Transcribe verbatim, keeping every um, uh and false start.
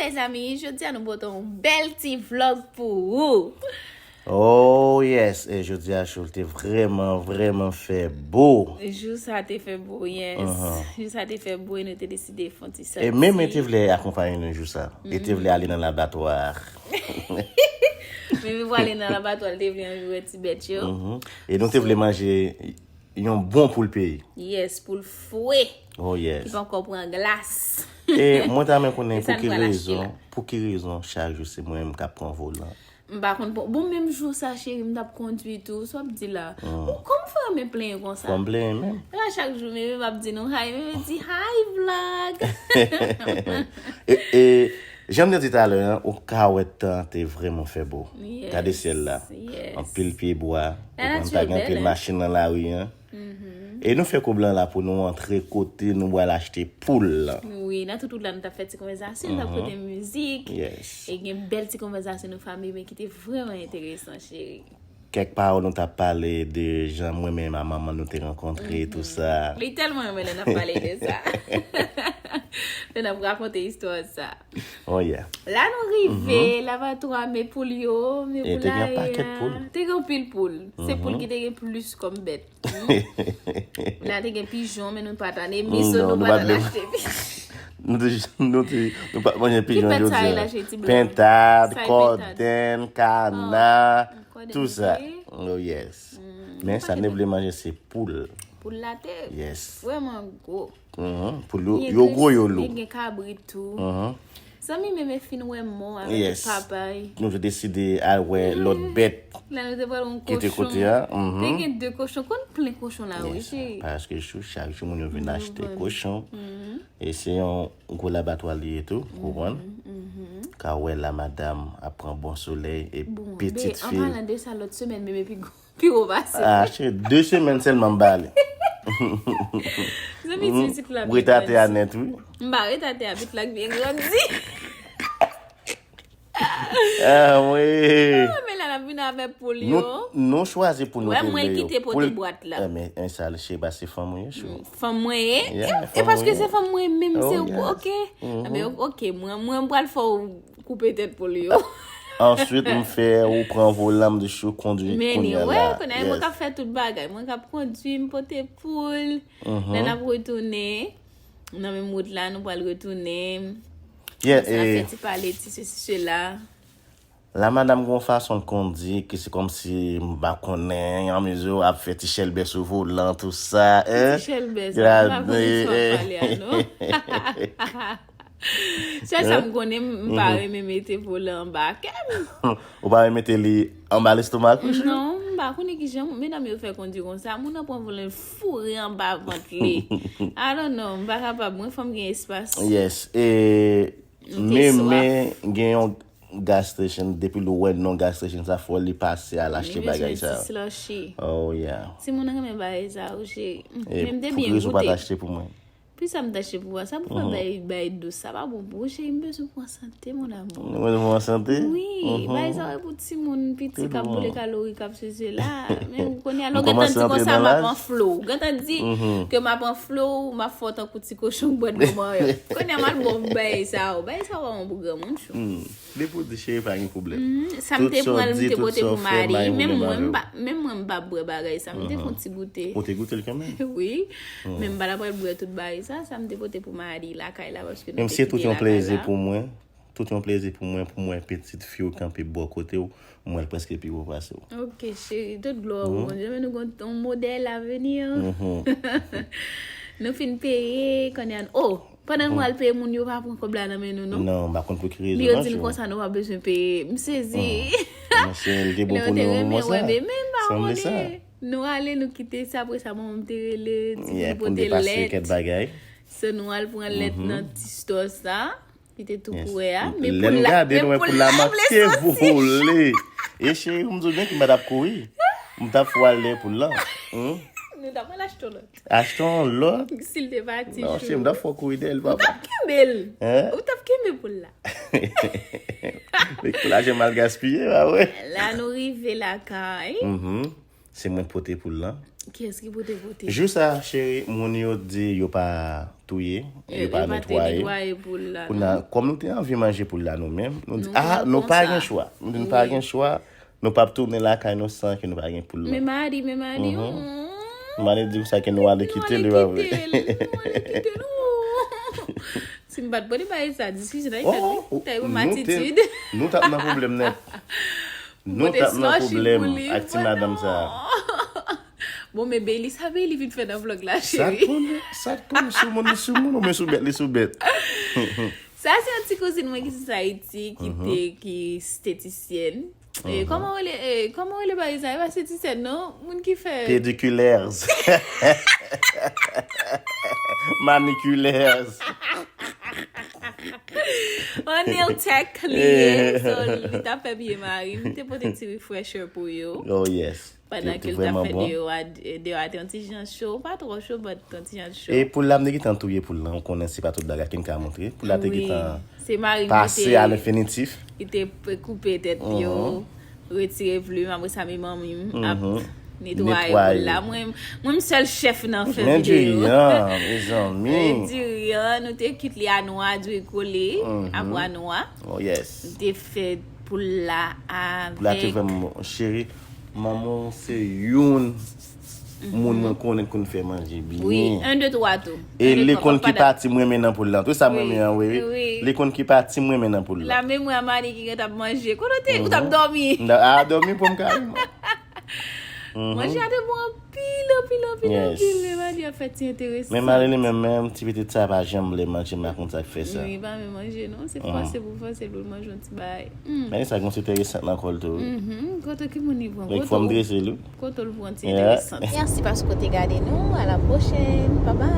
Mezanmi, jodi a nou pote yon bèl ti vlòg pou ou. Oh yes, e jodi a jou te vrèman, vrèman fè bo. Jou sa te fè bo, yes. Jou sa te fè bo e nou te deside fè yon ti sòti. E menm e te vle akonpaye nou jou sa. E te vle ale nan labatwa. Menm e vle ale nan labatwa, li te vle anvi wè ti bèt yo. E nou te vle manje yon bon poul peyi. Yes, poul fre. Oh yes. Ki poko pran glas. E mwen ta renmen konnen pou ki rezon, pou ki rezon chak jou se mwen menm k ap pran volan. M pa konn pou, bon, menm jou sa, cheri, m t ap kondui tou, sa w ap di la? Ou kòman fè renmen plenyen konsa? Fò m plenyen menm. E pa chak jou, men m ap di nou hi, men m di hi vlog. E, e, jan m te di talè a, ou ka wè tan te vrèman fè bo. Gade syèl la. Anpil pye bwa. Ou konn pa gen anpil machin nan lari a. E nou fè kob lan la pou nou antre kote nou pral achte poul lan. Wi, nan tout wout la nou t ap fè ti konvèsasyon, nou t ap koute mizik. Yes. E gen bèl ti konvèsasyon nou fanmi men ki te vrèman enteresan, cheri. Kèk pawòl nou t ap pale de jan mwen menm a manman nou te rankontre, tou sa. Li tèlman renmen lè n ap pale de sa. Lè n ap rakonte istwa sa. Oh yeah. La nou rive, labatwa, men poul yo, men poul la. E te gen yon pakèt poul. Te gen anpil poul. Se poul ki te gen plis kòm bèt. La te gen pijon, men nou pa t ane, men nou pa t ane achte pijon. Nou te, nou te, nou pa t manje pijon jodi a. Pentad, kòdèn, kana, tou sa. Oh yes. Men sa nou vle manje se poul. Poul la te vrèman gwo. Poul yo, yo gwo, yo lou. Gen kabrit tou. Zanmi menm e fin wè mò avèk papay. Nou te deside al wè lòt bèt ki te kote a. Te gen de kochon. Konn plen kochon la, wi, cheri. Paske chak jou moun yo vin achte kochon. E se yon gwo labatwa li ye tou, konprann? Ka wè la madanm ap pran bon solèy e pitit fi. An palan de sa, lòt semèn menm epi pi wo pase. Ah, cheri, de semèn sèlman m ba li. Zanmi, ti pitit la byen grandi. Ret atè a nèt, wi. M pa ret atè a, pitit la byen grandi. Ah, wi. Ah, men la, n ap vin avè poul yo. Nou, nou chwazi pou nou te vle yo. Wè, mwen ki te pote bwat la. Eh, men, en sa, cheri, ba se fanm ou ye, chou. Fanm mwen ye? E paske se fanm mwen menm, se oke. Anben, oke, mwen, mwen pral fè w koupe tèt poul yo. Answit, m fè ou pran volan, m di chou kondui kounya la. Men anyway, kounye a mwen k ap fè tout bagay. Mwen k ap kondui, m pote poul. Lè n ap retounen, nan menm wout la, nou pral retounen. Yeah, sa fè ti pale, ti sesi, sela. La madanm gon fason l kondi ki se kòmsi m pa konnen, an mezi w ap fè ti chèlbè sou volan, tou sa, hein? Ti chèlbè sa, m pa konnen sa w ap pale a, non. Sèl sa m konnen, m pa renmen mete volan anba kè m. Ou pa renmen mete li anba lestomak ou, chou? Non, m pa konnen kijan medam yo fè kondi konsa. Moun nan pran volan, l foure anba vant li. I don't know, m pa kapab. Mwen, fò m gen espas. Yes, e Menm, men gen yon gas station, depi l wè non gas station sa, fò li pase al achte bagay sa. Li bezwen ti slushy. Oh yeah. Timoun renmen bagay sa, wi, cheri. Men m te byen goute. Pou ki rezon w pa t achte pou mwen? Pou sa m t achte pou ou a? Sa pou fè bay, bay dous, sa pa bon pou ou, cheri. M bezwen pou an sante, mon amour. Ou bezwen pou an sante? Wi, bagay sa yo pou timoun piti k ap boule kalori, k ap sesi la. Men kounye a, lè w gentan di konsa, m ap anfle w. Ou gentan di ke m ap anfle w, m ap fè w tankou ti kochon k bwè dlo manyo. Kounye a, m al ba w bagay sa yo. Bagay sa yo pa bon pou granmoun, chou. Depi w di cheri, pa gen pwoblèm. Sa m te pran l, m te pote pou Mari. Menm mwen, m pa, menm mwen, m pa bwè bagay sa. M te fè yon ti goute. Ou te goute l kanmenm? Wi. Men m pa t ap pral bwè tout bagay sa. Sa m te pote pou Mari lakay la, paske nou te kite lakay la. Menm si tout yon plezi pou mwen. Tout yon plezi pou mwen, pou m wè pitit fi w kanpe bò kote w, m wè l prèske pi wo pase w. Ok, cheri, tout glwa pou Bondye. Men nou gen yon modèl avenir. Nou fin peye, kounye a, oh, pandan nou al peye moun yo pa pran kòb la nan men nou, non? Non, m pa konn pou ki rezon, non, cheri. Yo di n konsa nou pa bezwen peye. M sezi. Lè yo te renmen wè, men, men m pa konnen. Nou ale, nou kite sa, apre sa, manman m te rele, di pou l pote lèt. So, nou al pran lèt nan ti store sa. Li te tou prè a. Men lè n gade, nou wè poul la manke vole. E cheri, m di w byen ki m pa t ap kouri. M t ap fè w al dèyè poul lan. Nou t ap al achte yon lòt. Achte yon lòt? Si l te pati, non, cheri, m t ap fè w kouri dèyè l, papa. Ou t ap kenbe l. Ou t ap kenbe poul la. Poul la jan mal gaspiye, pa vre? La nou rive lakay. Se mwen pote poul lan. Kiyès ki pote pote? Jou sa, cheri, moun yo di yo pa touye, yo pa netwaye. Kounye a, kòm nou te anvi manje poul la nou menm, nou di, ah, nou pa gen chwa. Nou di nou pa gen chwa. Nou p ap tounen lakay nou san ke nou pa gen poul la. Men mari, men mari. Mari di sa ke nou ale kite li, pa vre? Si m pa t pote bagay sa, diskisyon nan fèt, wi. Tèl pou m atitid. Nou t ap nan pwoblèm nèt. Nou t ap nan pwoblèm ak ti madanm sa. Bon, men Bailey, sa Bailey vin fè nan vlog la, cheri? Sa t konnen, sa t konnen, sou moun li sou moun, ou men sou bèt li sou bèt. Sa se yon ti kouzin mwen ki soti Ayiti, ki te ki estetisyèn. E kòman w rele, e kòman w rele bagay sa? E pa estetisyèn non, moun ki fè Pediculaires. Maniculaires. An nail tech li ye, so li t ap fè pye mari m, te pote ti refresher pou yo. Oh yes. Pandan ke l t ap fè deyò a, deyò a te yon ti jan cho, pa twò cho, but te yon ti jan cho. E poul la, m te gentan touye poul la, ou konnen se pa tout bagay ki n ka montre. Poul la te gentan se mari m pase ki a te, lenfinitif. Ki te koupe tèt yo, retire plim, apre sa men manmi m ap netwaye poul la. Mwen, mwen m sèl chèf nan fè videyo. Men diriyan, mezanmi. Men diriyan, nou te kit li a nwa, diri kole, apwa nwa. Oh yes. M te fè poul la avèk. Poul la te vrèman bon. Cheri, manman w se youn moun mwen konnen konn fè manje byen. Wi, en de twa tou. E li konn ki pati m renmen nan poul la. Tout sa m renmen an, wi, wi. Li konn ki pati m renmen nan poul la. La memwa Mani ki gentan ap manje. Kote w te? Ou t ap dòmi? A, dòmi pou m kareman. Manje a te bon anpil, anpil, anpil, anpil. Men Mani ap fè ti enteresan. Men Mani li menm, menm, ti pitit sa pa janm vle manje, m pa konn sa k fè sa. Wi, pa vle manje non, se fòse pou fòse l pou l manje yon ti bagay. Men sa gen yon ti enteresan nan kò l tou, wi. Kote ki moun li pran? Fò m drese l, wi. Kote l pran ti enteresan? Mèsi paske w te gade nou. A la pwochèn. Bye bye.